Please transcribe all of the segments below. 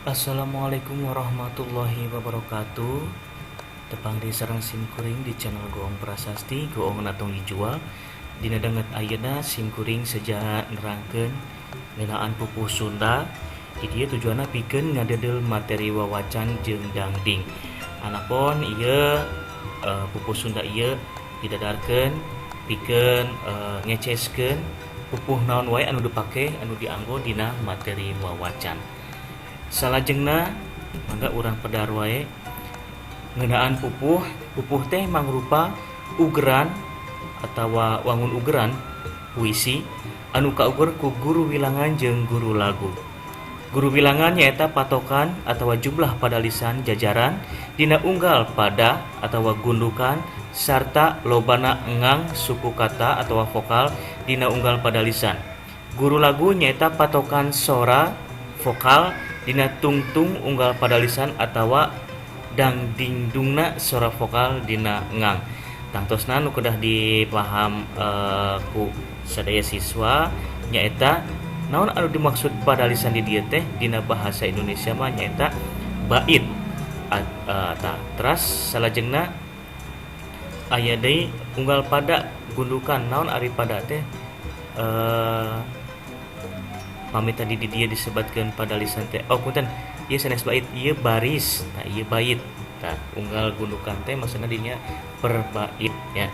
Assalamualaikum warahmatullahi wabarakatuh. Tepang deui sareng sim kuring di channel Goong Prasasti, Goong na tong dijual. Dina danget ayeuna sim kuring seja nerangkeun ngeunaan pupuh Sunda. Di dieu tujuanna pikeun ngadeudeuh materi wawacan jeung dangding. Anapon ieu pupuh Sunda ieu didadarkeun pikeun ngeceskeun pupuh naon wae anu dipake, anu dianggo dina materi wawacan. Salajengna mangga urang pedar wae ngeunaan pupuh. Pupuh teh mangrupa ugeran atawa wangun ugeran puisi anu kauger ku guru wilangan jeung guru lagu. Guru wilangan nyaeta patokan atawa jumlah padalisan jajaran dina unggal pada atawa gundukan sarta lobana engang suku kata atawa vokal dina unggal padalisan. Guru lagu nyaeta patokan sora vokal dina tungtung unggal padalisan atawa dangdingdungna sora vokal dina engang. Tangtosna nu kedah dipaham ku sadaya siswa nyaeta naon anu dimaksud padalisan di dieu teh, dina bahasa Indonesia mah nyaeta bait. Tah, teras salajengna aya deui unggal pada gundukan. Naon ari pada teh? Pami tadi di dieu disebatkeun padalisan teh, oh punten, ieu sanes bait, ieu baris. Tah, ieu bait. Tah, unggal gundukan teh maksudna dinya per bait ya.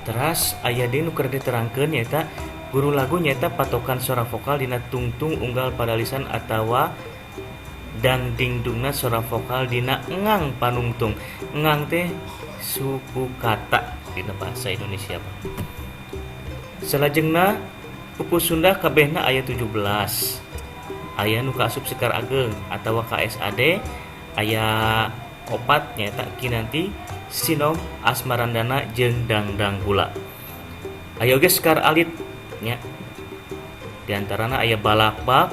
Teras aya deui nu keur diterangkeun, nyaeta guru lagu nyaeta patokan suara vokal dina tungtung unggal padalisan atawa dangdingdungna suara vokal dina engang panungtung. Engang teh suku kata dina bahasa Indonesia mah. Salajengna pupuh Sunda kabehna aya 17. Aya nu kaasup Sekar Ageng atawa KSAD aya opat, nyaeta Kinanti, Sinom, Asmarandana jeung Dangdang Gula. Aya oge Sekar Alit nya. Di antarana aya Balakbak,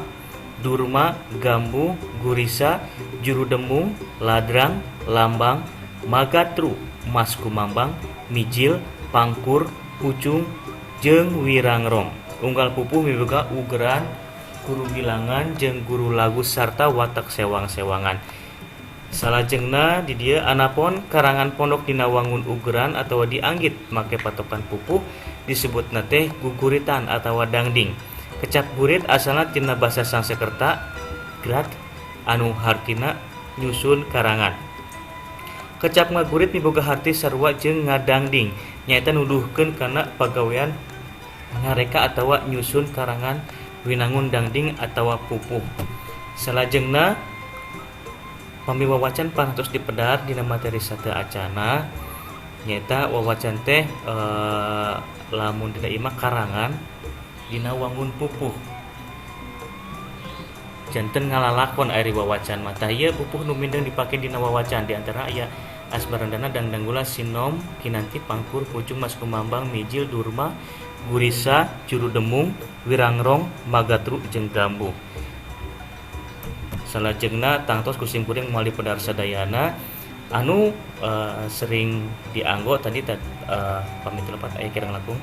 Durma, Gambuh, Gurisa, Juru Demung, Ladrang, Lambang, Magatru, Mas Kumambang, Mijil, Pangkur, Pucung, jeung Wirangrong. Unggal pupuh miboga ugeran guru bilangan jeung guru lagu sarta watak sewang-sewangan. Salajengna di dieu anapon karangan pondok dina wangun ugeran atawa dianggit make patokan pupuh disebutna teh guguritan atawa dangding. Kecap gurit asalna tina basa Sanskerta grat anu hartina nyusun karangan. Kecap ngagurit miboga harti sarua jeung ngadangding, nyaeta nuduhkeun kana pagawean ngareka atawa nyusun karangan winangun dangding atawa pupuh. Salajengna pami wawacan parantos dipedar dina materi sateuacanna, nyaeta wawacan teh lamun dina ieu mah karangan dina wangun pupuh. Janten ngalalakon ari wawacan mah. Tah, ieu pupuh nu mindeng dipake dina wawacan, di antara aya Asmarandana, Dangdanggula, Sinom, Kinanti, Pangkur, Pucung, Mas Kumambang, Mijil, Durma, Gurisa, Juru Demung, Wirangrong, Magatru jeung Gambuh. Salajengna tangtos ku sim kuring moal dipedar sadayana anu sering dianggo tadi pami teu lepat aya kirang langkung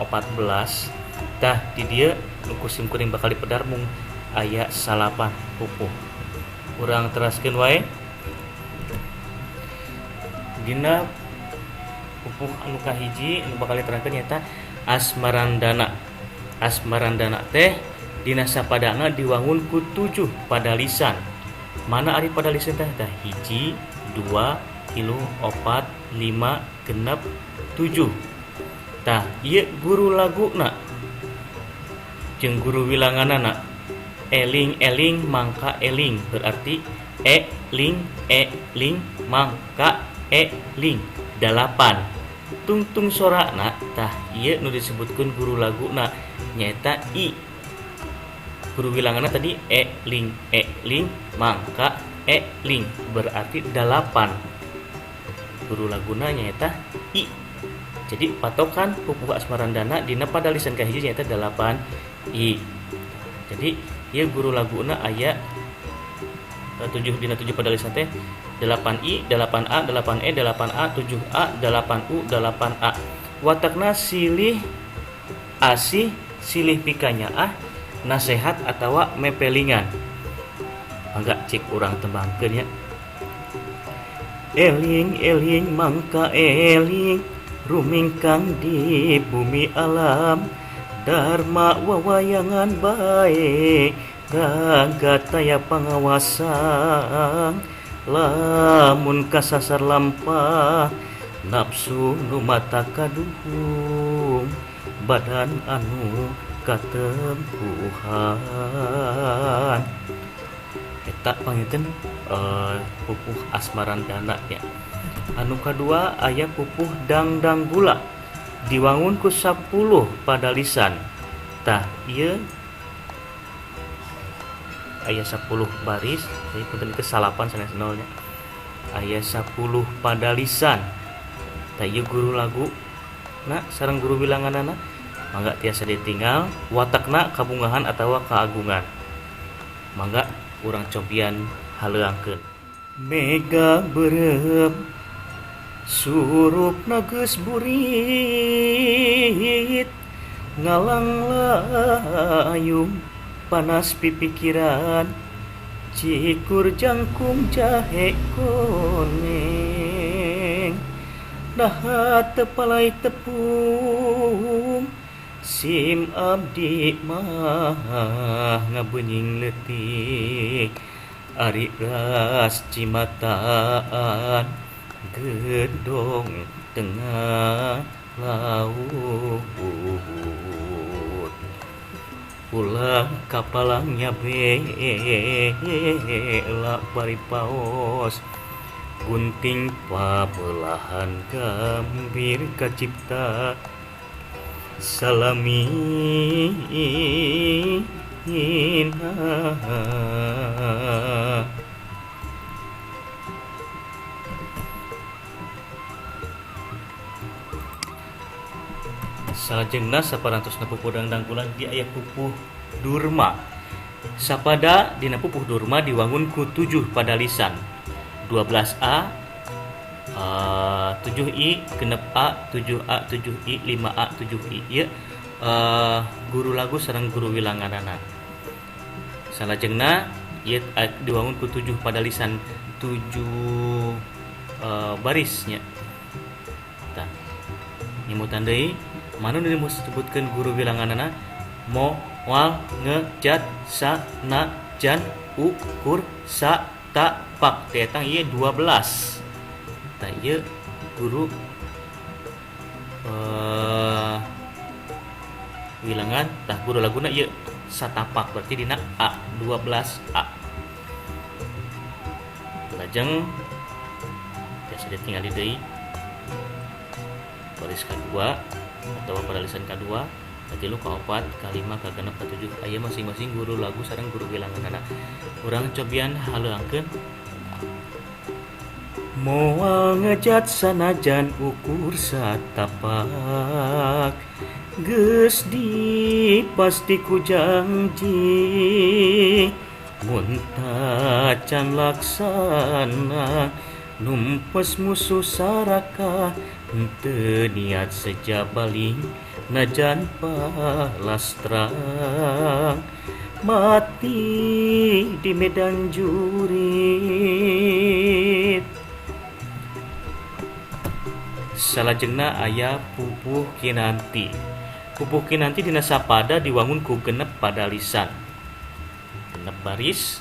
14. Tah, di dieu nu ku sim kuring bakal dipedar mung aya 9 pupuh. Urang teraskeun wae dina pupuh anu kahiji anu bakal diterangkeun, nyaeta Asmarandana. Asmarandana teh dina sapadana diwangun ku 7 padalisan. Mana ari padalisan teh? Tah, hiji, dua, tilu, opat, lima, genep, tujuh. Tah, ieu guru laguna jeung guru wilanganana eling-eling mangka eling, berarti e ling e ling mangka e ling 8. Tungtung sorana, tah, ieu nu disebutkeun guru laguna nyaeta i. Guru wilanganna tadi e ling e ling mangka e ling, berarti 8. Guru laguna nyaeta i. Jadi patokan pupuh Asmarandana dina padalisan kahiji nyaeta 8 i. Jadi ieu guru laguna aya 7, dina 7 padalisan teh 8 i, 8 a, 8 e, 8 a, 7 a, 8 u, 8 a. Watakna silih asih, silih pikanyaah. Nasehat atawa mepelingan. Mangga cik urang tembangkeun nya. Eling eling mangka eling rumingkang di bumi alam Dharma wawayangan bae raga taya pangawasan lamun kasasar lampah nafsu nu mata kaduhung badan anu katempuhan. Eta panginten pupuh asmarandana nya. Anu kadua aya pupuh dangdang gula diwangun ku 10 padalisan. Tah ieu aya 10 baris, jadi punten itu salapan sanes nolnya. Aya 10 padalisan. Tah ieu guru lagu na sareng guru bilanganana mangga tiasa ditinggal watakna kabungahan atawa keagungan. Mangga urang cobian haleuangkeun. Mega beureum surup geus burit ngalang layung panas pipikiran cikur jangkung jahe koneng naha teu palai tepung sim abdi mah ngabenying leutik ari ras cimataan gedong tengah laut ulah kapalangnya bela bari paos gunting pabelahan gambir kacipta salamina. Salajengna saparantosna pupuh dangdanggulan di aya pupuh Durma. Sapada dina pupuh Durma diwangun ku 7 padalisan. 12A, 7I, genep A, 7A, 7I, 5A, 7I. Ieu guru lagu sareng guru wilanganana. Salajengna ieu diwangun ku 7 padalisan, 7 barisnya. Tah. Nyemutan deui manu disebutkeun guru bilanganana mo wal ngejat sa na jan ukur sa ta pak. Tetang ieu 12. Tah ieu guru wilangan, tah guru laguna ieu satapak berarti dina A 12 A. Lajeng biasa ditinggali deui baris kedua atau pada lisan kedua, katilu, kaopat, kalima, kagenep, katujuh. Aya masing-masing guru lagu sareng guru bilanganana. Urang cobian haleuangkeun. Moal ngejat sanajan ukur satapak geus dipasti ku janji mun tacan laksana numpes musuh saraka henteu niat sejabaling najan palastrang mati di medan jurit. Salajengna aya pupuh kinanti. Pupuh kinanti dina sapada diwangun ku genep padalisan. Genep baris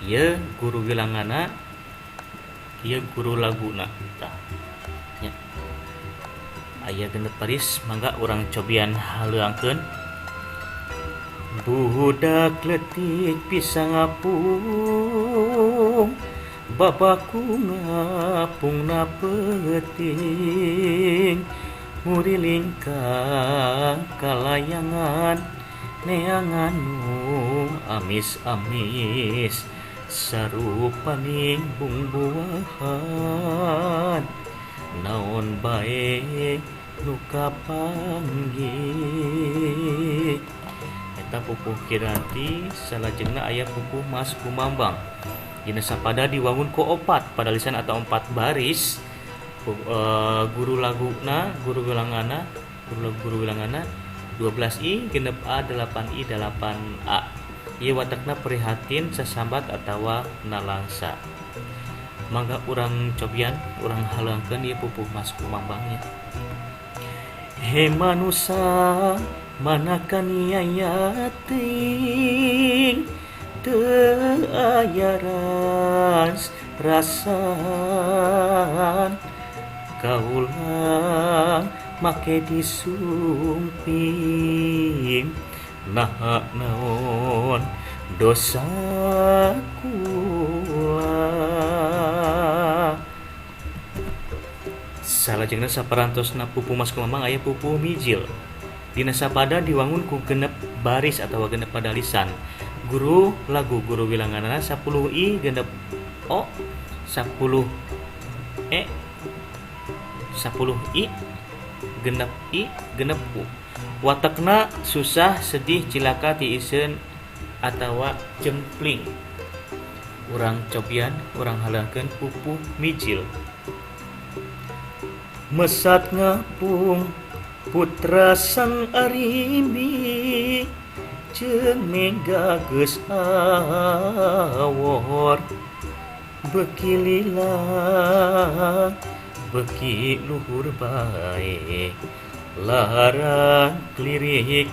ieu guru wilangana, ieu guru laguna. Tah nya. Aya genep baris mangga urang cobian haleuangkeun. Budak leutik bisa ngapung babaku ngapung na peuting muriling ka kalayangan neangan nu amis-amis sarupaning bungbuahan naon bae nu kapanggih. Eta pupuh Kiranti. Salajengna aya pupuh Mas Kumambang. Dina sapada diwangun ku 4 padalisan atau 4 baris. Guru laguna, guru wilangana, guru lagu guru wilangana 12 I genep A 8 I 8 A. Ieu watakna prihatin sasambat atawa nalangsa. Mangga urang cobian, urang halangkeun ieu pupuh Mas Kumambang nya. He manusa mana kaniaya teuing teu aya rasan kaula make disumping naha naon dosa kula. Salajengna saparantosna pupuh Mas Kumambang aya pupuh mijil. Dina sapada diwangun ku genep baris atawa genep padalisan. Guru lagu guru wilanganana 10 I genep O 10 E 10 I genep I genep U. Watakna susah sedih cilaka tiiseun atawa jempling. Urang cobian, urang halangkeun pupuh mijil. Mesat ngapung putra sang arimbi jeung mega geus awor beuki lila beuki luhur bae larang klirik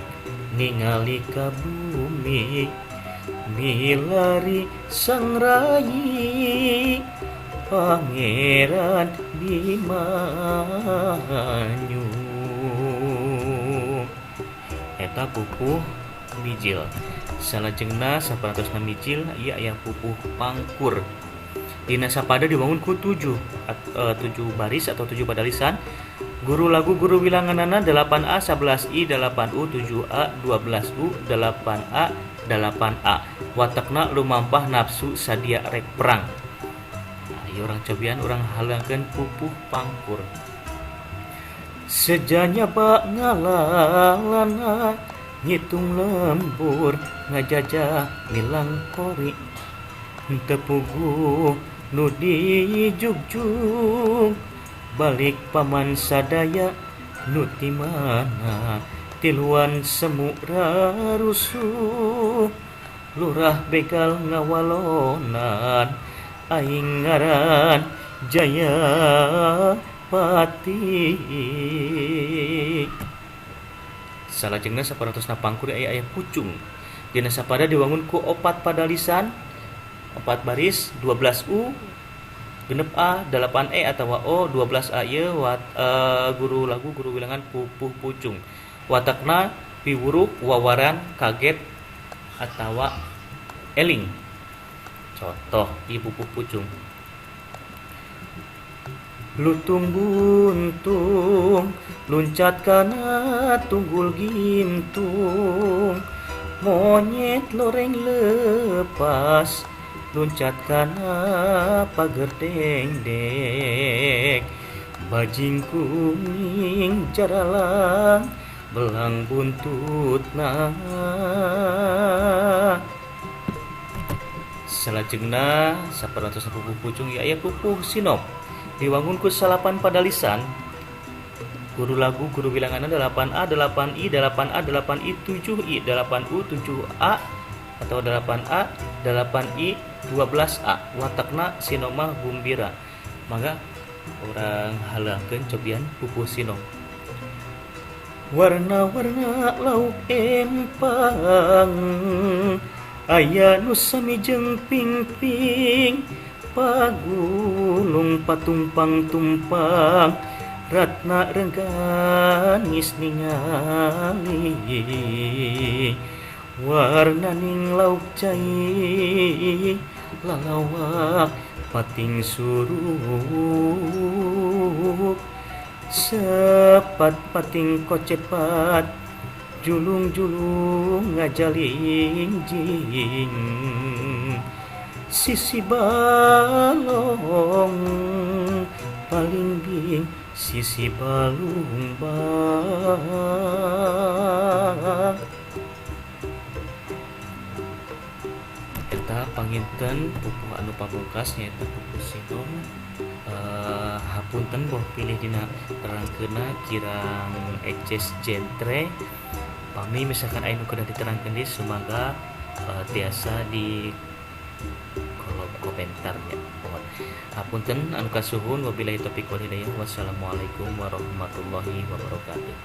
ningali ka bumi milari sang rai Pangeran Bimanyu. Eta pupuh mijil. Salajengna saparantosna mijil ieu aya pupuh pangkur. Dina sapada diwangun ku 7 baris atau 7 padalisan. Guru lagu guru wilanganana 8A 11I 8U 7A 12U 8A 8A. Watakna lumampah nafsu sadia rek perang. Ayo urang cobian, urang halangkeun pupuh pangkur. Sejanya bak ngalalana ngitung lembur ngajajah milang kori teu puguh nu dijugjug balik paman sadaya nu ti mana tiluan semu rarusuh lurah begal ngawalonan aing ngaran Jayapati. Salajengna saparantosna pangkur aya aya pucung. Dina sapada diwangun ku 4 padalisan, 4 baris, 12 U, genep A, 8 E atawa O, 12 A ieu guru lagu guru wilangan pupuh pucung. Watakna piwuruk, wawaran, kaget atawa eling. Contoh ieu pupuh pucung. Lutung buntung luncat kana tunggul gintung monyet loreng lepas luncat kana pager dengdek bajing kuning jaralang belang buntutna. Salajengna saparantosna pupuh pucung ieu aya pupuh sinom. Diwangun ku 8 padalisan. Guru lagu guru wilanganna 8A 8I 8A 8I 7I 8U 7A atau 8A 8I 12A. Watakna sinomah gumbira. Mangga urang halangkeun cobian pupuh sinom. Warna-warna lauk empang aya nu sami jeung pingping pagulung patumpang-tumpang ratna rengganis ningali warnaning lauk cai lalawak pating suruk sepat pating kocepat julung-julung ngajalingjing sisi balong paling bing sisi balung bang. Eta panginten pupuh anu pamungkas nyaeta pupuh sinom. Hapunten boh pilih dina terangkeunna kirang eces jentre. Pami misalkan aya nu kedah diterangkeun deui, sumangga tiasa di kolom komentarnya. Mohon hapunten anu kasuhun. Wabillahi taufiq wal hidayah, wassalamualaikum warahmatullahi wabarakatuh.